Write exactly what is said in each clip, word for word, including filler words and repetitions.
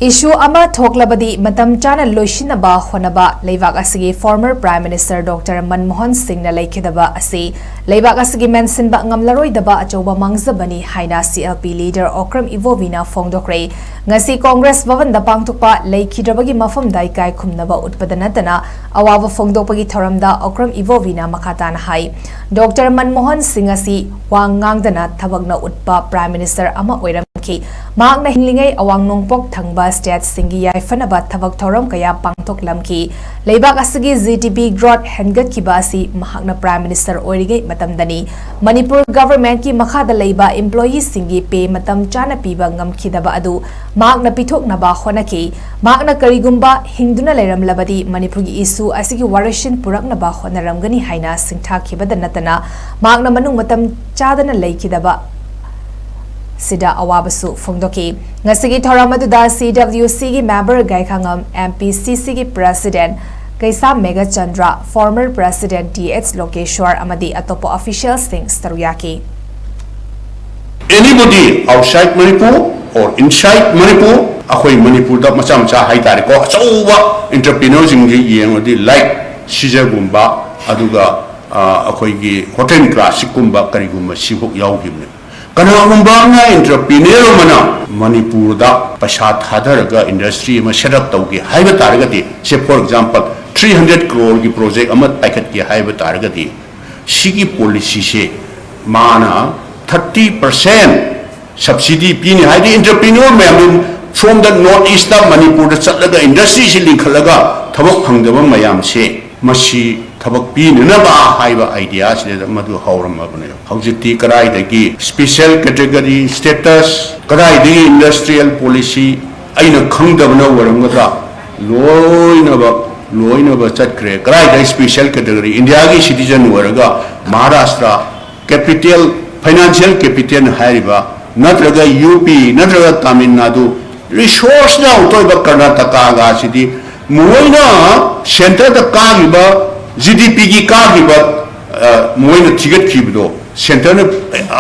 Issue ꯑꯃ ꯊꯣꯛꯂꯕꯗꯤ ꯃꯇꯝ ꯆꯥꯅ ꯂꯣꯏꯁꯤꯟꯅꯕ ꯍꯣꯠꯅꯕ ꯂꯩꯕꯥꯛ ꯑꯁꯤꯒꯤ former Prime Minister Doctor Manmohan ꯁꯤꯡꯅ ꯂꯩꯈꯤꯗꯕ ꯑꯁꯤ ꯂꯩꯕꯥꯛ ꯑꯁꯤꯒꯤ ꯃꯦꯟꯁꯤꯟꯕ ꯉꯝꯂꯔꯣꯏꯗꯕ ꯑꯆꯧꯕ ꯃꯥꯡꯖꯕꯅꯤ ꯍꯥꯏꯅ C L P leader Okram ꯏꯕꯣꯕꯤꯅ ꯐꯣꯡꯗꯣꯛꯈ꯭ꯔꯦ꯫ ꯉꯁꯤ ꯀꯣꯡꯒ꯭ꯔꯦꯁ ꯚꯕꯟꯗ ꯄꯥꯡꯊꯣꯛꯄ ꯂꯩꯈꯤꯗ꯭ꯔꯕꯒꯤ ꯃꯐꯝꯗ ꯏꯀꯥꯏ ꯈꯨꯝꯅꯕ ꯎꯠꯄꯗ ꯅꯠꯇꯅ ꯑꯋꯥꯕ ꯐꯣꯡꯗꯣꯛꯄꯒꯤ ꯊꯧꯔꯝꯗ ꯑꯣꯀ꯭ꯔꯝ ꯏꯕꯣꯕꯤꯅ ꯃꯈꯥ ꯇꯥꯅ ꯍꯥꯏ, ꯗꯣꯛꯇꯔ ꯃꯟꯃꯣꯍꯟ ꯁꯤꯡ ꯑꯁꯤ ꯋꯥ ꯉꯥꯡꯗꯅ ꯊꯕꯛꯅ ꯎꯠꯄ Prime Minister ꯑꯃ ꯑꯣꯏꯔꯝꯈꯤ꯫ ꯃꯍꯥꯛꯅ ꯍꯤꯡꯂꯤꯉꯩ ꯑꯋꯥꯡ ꯅꯣꯡꯄꯣꯛ ꯊꯪꯕ state ꯁꯤꯡꯒꯤ ꯌꯥꯏꯐꯅꯕ ꯊꯕꯛ ꯊꯧꯔꯝ ꯀꯌꯥ ꯄꯥꯡꯊꯣꯛꯂꯝꯈꯤ꯫ ꯂꯩꯕꯥꯛ ꯑꯁꯤꯒꯤ G D P growth ꯍꯦꯟꯒꯠꯈꯤꯕ ꯑꯁꯤ ꯃꯍꯥꯛꯅ Prime Minister ꯑꯣꯏꯔꯤꯉꯩ ꯃꯇꯝꯗꯅꯤ꯫ ꯃꯅꯤꯄꯨꯔ government ꯀꯤ ꯃꯈꯥꯗ ꯂꯩꯕ employee ꯁꯤꯡꯒꯤ pay ꯃꯇꯝ ꯆꯥꯅ ꯄꯤꯕ ꯉꯝꯈꯤꯗꯕ ꯑꯗꯨ ꯃꯍꯥꯛꯅ ꯄꯤꯊꯣꯛꯅꯕ ꯍꯣꯠꯅꯈꯤ꯫ ꯃꯍꯥꯛꯅ ꯀꯔꯤꯒꯨꯝꯕ ꯍꯤꯡꯗꯨꯅ ꯂꯩꯔꯝꯂꯕꯗꯤ ꯃꯅꯤꯄꯨꯔꯒꯤ issue ꯑꯁꯤꯒꯤ ꯋꯥꯔꯣꯏꯁꯤꯟ ꯄꯨꯔꯛꯅꯕ ꯍꯣꯠꯅꯔꯝꯒꯅꯤ ꯍꯥꯏꯅ ꯁꯤꯡꯊꯥꯈꯤꯕꯗ ꯅꯠꯇꯅ ꯃꯍꯥꯛꯅ ꯃꯅꯨꯡ ꯃꯇꯝ ꯆꯥꯗꯅ ꯂꯩꯈꯤꯗꯕ ꯁꯤꯗ ꯑꯋꯥꯕꯁꯨ ꯐꯣꯡꯗꯣꯛꯈꯤ꯫ ꯉꯁꯤꯒꯤ ꯊꯧꯔꯝ ꯑꯗꯨꯗ C W C ꯒꯤ member ꯒꯥꯏꯈꯥꯉꯝ, M P C C ꯒꯤ president ꯀꯩꯁꯥꯝ Meghachandra, former president T H ꯂꯣꯀꯦꯁ꯭ꯋꯔ ꯑꯃꯗꯤ ꯑꯇꯣꯞꯄ official ꯁꯤꯡ ꯁꯔꯨꯛ ꯌꯥꯈꯤ꯫ Anybody outside Manipur or inside Manipur, ꯑꯩꯈꯣꯏ ꯃꯅꯤꯄꯨꯔꯗ ꯃꯆꯥ ꯃꯆꯥ ꯍꯥꯏꯇꯥꯔꯦꯀꯣ, ꯑꯆꯧꯕ entrepreneur ꯁꯤꯡꯁꯤ ꯌꯦꯡꯉꯗꯤ, like ꯁꯤꯖꯒꯨꯝꯕ, ꯑꯗꯨꯒ, ꯑ, ꯑꯩꯈꯣꯏꯒꯤ ꯍꯣꯇꯦꯜ ꯀ꯭ꯂꯥꯁꯤꯛꯀꯨꯝꯕ ꯀꯔꯤꯒꯨꯝꯕ ꯁꯤꯐꯥꯎ ꯌꯥꯎꯈꯤꯕꯅꯤ꯫ ꯀꯅꯥꯒꯨꯝꯕ ꯑꯃꯅ entrepreneur ꯑꯃꯅ ꯃꯅꯤꯄꯨꯔꯗ ꯄꯩꯁꯥ ꯊꯥꯗꯔꯒ industry ꯑꯃ set up ꯇꯧꯒꯦ ꯍꯥꯏꯕ ꯇꯥꯔꯒꯗꯤ, say for example, three hundred crore ꯒꯤ project ꯑꯃ ꯄꯥꯏꯈꯠꯀꯦ ꯍꯥꯏꯕ ꯇꯥꯔꯒꯗꯤ, ꯁꯤꯒꯤ policy ꯁꯦ ꯃꯥꯅ thirty percent subsidy ꯄꯤꯅꯤ ꯍꯥꯏꯗꯤ entrepreneur ꯃꯌꯥꯝꯗꯨ ꯁꯣꯝꯗ North East ꯇ ꯃꯅꯤꯄꯨꯔꯗ ꯆꯠꯂꯒ industry ꯁꯤ ꯂꯤꯡꯈꯠꯂꯒ ꯊꯕꯛ ꯐꯪꯗꯕ ꯃꯌꯥꯝꯁꯦ ꯃꯁꯤ ꯊꯕꯛ ꯄꯤꯅꯅꯕ ꯍꯥꯏꯕ idea ꯁꯤꯗ ꯃꯗꯨ ꯍꯧꯔꯝꯃꯕꯅꯦ꯫ ꯍꯧꯖꯤꯛꯇꯤ ꯀꯗꯥꯏꯗꯒꯤ special category status, ꯀꯗꯥꯏꯗꯒꯤ industrial policy ꯑꯩꯅ ꯈꯪꯗꯕꯅ ꯑꯣꯏꯔꯝꯒꯗ꯭ꯔꯥ? ꯂꯣꯏꯅꯃꯛ, ꯂꯣꯏꯅꯃꯛ ꯆꯠꯈ꯭ꯔꯦ꯫ ꯀꯗꯥꯏꯗꯒꯤ special category? India ꯒꯤ citizen ꯑꯣꯏꯔꯒ Maharashtra capital, financial capital ꯍꯥꯏꯔꯤꯕ, ꯅꯠꯇ꯭ꯔꯒ U P, ꯅꯠꯇ꯭ꯔꯒ Tamil Nadu, resource ꯌꯥꯝ ꯇꯣꯏꯕ ꯀꯔꯅꯥꯇꯀꯥꯒꯁꯤꯗꯤ ꯃꯣꯏꯅ centre ꯗ ꯀꯥꯈꯤꯕ G D P ꯒꯤ ꯀꯥꯈꯤꯕ, ꯑ, ꯃꯣꯏꯅ ꯊꯤꯒꯠꯈꯤꯕꯗꯣ centre ꯅ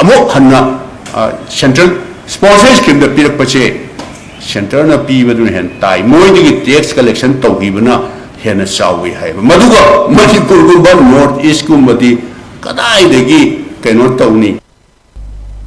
ꯑꯃꯨꯛ ꯍꯟꯅ, ꯑ, central sponsor scheme ꯗ ꯄꯤꯔꯛꯄꯁꯦ ꯁꯦꯟꯇꯔꯅ ꯄꯤꯕꯗꯨꯅ ꯍꯦꯟꯅ ꯇꯥꯏ, ꯃꯣꯏꯗꯒꯤ ꯇꯦꯛꯁ ꯀꯂꯦꯛꯁꯟ ꯇꯧꯈꯤꯕꯅ ꯍꯦꯟꯅ ꯆꯥꯎꯏ ꯍꯥꯏꯕ꯫ ꯃꯗꯨꯒ ꯃꯅꯤꯄꯨꯔꯒꯨꯝꯕ ꯅꯣꯔꯠ ꯏꯁꯀꯨꯝꯕꯗꯤ ꯀꯗꯥꯏꯗꯒꯤ ꯀꯩꯅꯣ ꯇꯧꯅꯤ?